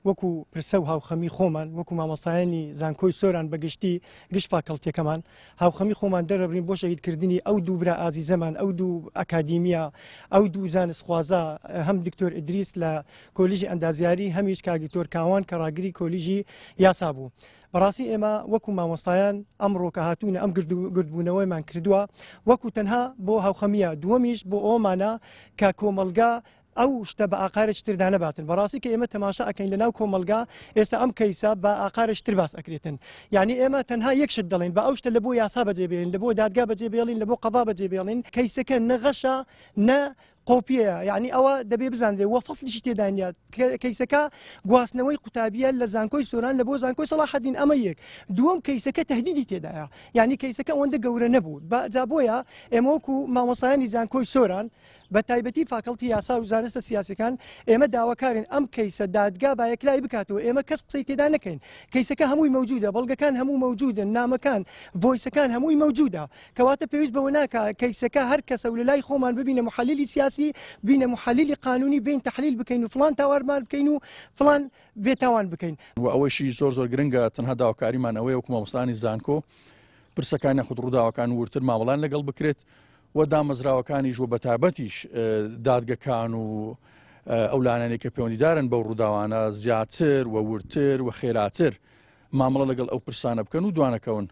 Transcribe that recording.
وەکو پرسە و هاوخەمی خۆمان وەکو مامۆستایانی زانکۆی سۆران بە گشتی گشت فاکەڵتیەکەمان هاوخەمی خۆمان دەرەبرین بۆ شەهیدکردنی ئەو دوو برا ئازیزەمان ئەو دوو ئەکادیمیە ئەو دوو زانستخوازە هەم دکتۆر ئیدریس لە کۆلیژی ئەندازیاری هەمیش کاک دکتۆر کاوان کە ڕاگری کۆلیژی یاسا بوو. بەڕاستی ئێمە وەکو مامۆستایان ئەمڕۆ کە هاتوونە ئەم گردبوونەوەیمان کردووە وەکو تەنها بۆ هاوخەمیە دووەمیش بۆ ئەومانە کە کۆمەڵگا ئەو شتە بە ئاقارێکی تردا نەباتن بەڕاستی کە ئێمە تەماشا ئەکەین لە ناو کۆمەڵگا ئێستا ئەم کەیسە بە ئاقارێکی تر باس ئەکرێتن یعنی ئێمە تەنها یەک شت دەڵێن بە ئەو شتە لە بۆ یاسا بەجێ بێڵین لە بۆ دادگا بەجێ بێڵین لە بۆ قەضا بەجێ بێڵین کەیسەکە نەغەشە نە قۆپیەیە یعنی ئەوە دەبێ بزانرێ وە فەسلیشی تێدا نییە کەیسەکە گواستنەوەی قوتابیە لە زانکۆی سۆران لە بۆ زانکۆی سەڵاحەدین ئەمە یەک دووەم کەیسەکە تهدیدی تێدایە یعنی کەیسەکە ئەوەندە گەورە نەبوو جا بۆیە ئێمە وەکو مامۆستایانی زانکۆی سۆران بە تایبەتی فاکەڵتی یاسا و زانستە سیاسەکان ئێمە داواکارین ئەم کەیسە دادگا با یەکلایی بکاتەوە ئێمە کەس قسەی تێدا نەکەین کەیسەکە هەمووی مەوجودە بەڵگەکان هەموو مەوجودن نامەکان ڤۆیسەکان هەمووی مەوجودە کەواتە پێویست بەوە ناکا کەیسەکە هەر کەسە و لەلای خۆمان ببینە محەلیلی سیاسی بینە محەلیلی قانونی بین تحلیل بکەین و فلان تاوارمان بکەین و فلان بێتاوان بکەین. وە ئەوەیشی زۆر زۆر گرنگە تەنها داواکاریمان ئەوەیە وەکو مامۆستایانی زانکۆ پرسەکان یاخود ڕووداوەکان وردتر مامەڵەیان لەگەڵ بکرێت و دامەزراوەکانیش و بەتابەتیش دادگەکان و ئەو لایەنانەی کە پەیوەندیدارن بەو ڕووداوانە زیاتر و وردتر و خێراتر مامەڵە لەگەڵ ئەو پرسانە بکەن و دوانەکەون.